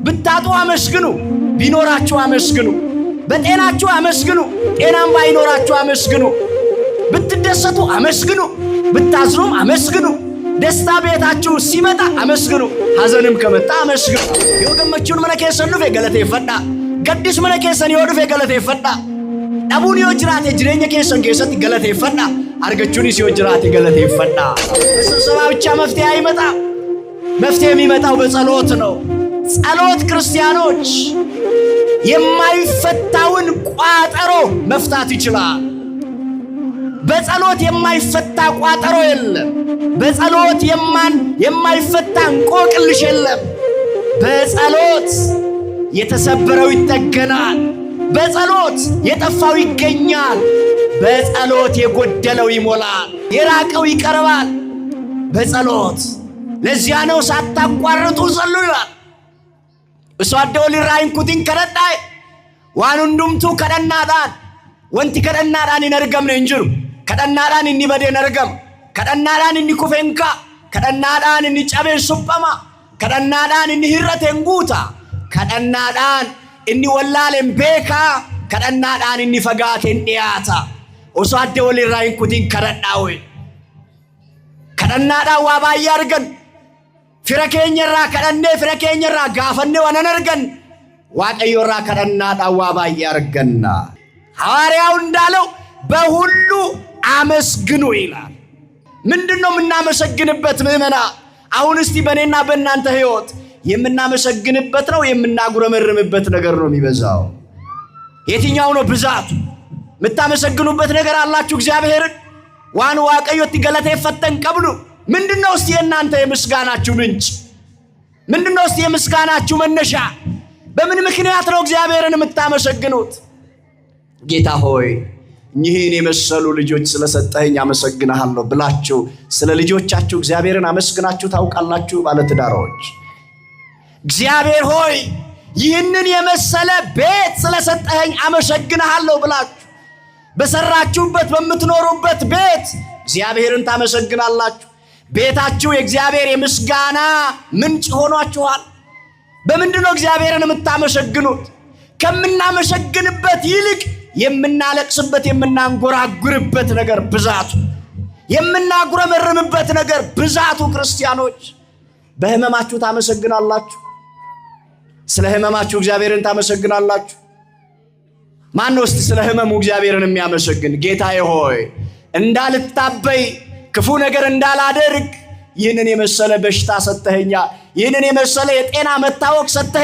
ብታጡ አመስግኑ፣ ቢኖራችሁ አመስግኑ። በጤናችሁ አመስግኑ፣ ጤናም ባይኖራችሁ አመስግኑ። ብትደሰቱ አመስግኑ፣ ብታዝኑም አመስግኑ። ደስታ ቤታችሁ ሲመጣ አመስግኑ፣ ሐዘንም ከመጣ አመስግኑ። Yoo gammachuun mana keessan dhufe galateeffadhaa። Gaddis mana keessan yoo dhufe galateeffadhaa። Dhabuun yoo jiraate jireenya keessan keessatti galateeffadhaa። Argachuunis yoo jiraate galateeffadhaa። በስብሰባ ብቻ መፍትሄ አይመጣም። መፍትሄ የሚመጣው በጸሎት ነው። ጸሎት ክርስቲያኖች የማይፈታውን ቋጠሮ መፍታት ይችላል። በጸሎት የማይፈታ ቋጠሮ የለም። በጸሎት የማይፈታ እንቆቅልሽ የለም። በጸሎት የተሰበረው ይጠገናል። በጸሎት የጠፋው ይገኛል። በጸሎት የጎደለው ይሞላል፣ የራቀው ይቀርባል። በጸሎት ለዚያ ነው ሳታቋርጡ ጸልዩ ይላል። Osoo adda walirraa hin kutin kadhadhaa። Waan hundumtuu kadhannaadhaan, wanti kadhannaadhaan hin argamne hin jiru. Kadhannaadhaan inni bade hin argama. Kadhannaadhaan inni kufe hin ka'a. Kadhannaadhaan inni cabe hin suphama. Kadhannaadhaan inni hir'ate hin guuta. Kadhannaadhaan inni wallaale hin beekaa. Kadhannaadhaan inni fagaate hin dhiyaata. Osoo adda walirraa hin kutin kadhadhaa ወይ kadhannaadhaan waa baay'ee argan. Fira keenya irraa kadhannee, fira keenya irraa gaafannee waan argan, Waaqayyo irraa kadhannaadhaan waa baay'ee arganna። ሐዋርያው እንዳለው በሁሉ አመስግኑ ይላል። ምንድን ነው የምናመሰግንበት? ምዕመና፣ አሁን እስቲ በእኔና በእናንተ ሕይወት የምናመሰግንበት ነው የምናጉረመርምበት ነገር ነው የሚበዛው? የትኛው ነው ብዛቱ? የምታመሰግኑበት ነገር አላችሁ እግዚአብሔርን? Waan Waaqayyotti galateeffattan qabdu? ምንድነው እስቲ የእናንተ የምስጋናችሁ ምንጭ? ምንድነው እስቲ የምስጋናችሁ መነሻ? በምን ምክንያት ነው እግዚአብሔርን የምታመሰግኑት? ጌታ ሆይ፣ እኚህን የመሰሉ ልጆች ስለሰጠኸኝ አመሰግንሃለሁ ብላችሁ ስለ ልጆቻችሁ እግዚአብሔርን አመስግናችሁ ታውቃላችሁ? ባለትዳሮች፣ እግዚአብሔር ሆይ፣ ይህንን የመሰለ ቤት ስለሰጠኸኝ አመሰግንሃለሁ ብላችሁ በሰራችሁበት በምትኖሩበት ቤት እግዚአብሔርን ታመሰግናላችሁ። ቤታችሁ የእግዚአብሔር የምስጋና ምንጭ ሆኗችኋል። በምንድን ነው እግዚአብሔርን የምታመሰግኑት? ከምናመሰግንበት ይልቅ የምናለቅስበት፣ የምናንጎራጉርበት ነገር ብዛቱ፣ የምናጉረመርምበት ነገር ብዛቱ። ክርስቲያኖች፣ በህመማችሁ ታመሰግናላችሁ። ስለ ህመማችሁ እግዚአብሔርን ታመሰግናላችሁ። ማን ነው እስቲ ስለ ህመሙ እግዚአብሔርን የሚያመሰግን? ጌታዬ ሆይ፣ እንዳልታበይ፣ ክፉ ነገር እንዳላደርግ ይህንን የመሰለ በሽታ ሰጥተኸኛል፣ ይህንን የመሰለ የጤና መታወክ ሰጥተኸኛል።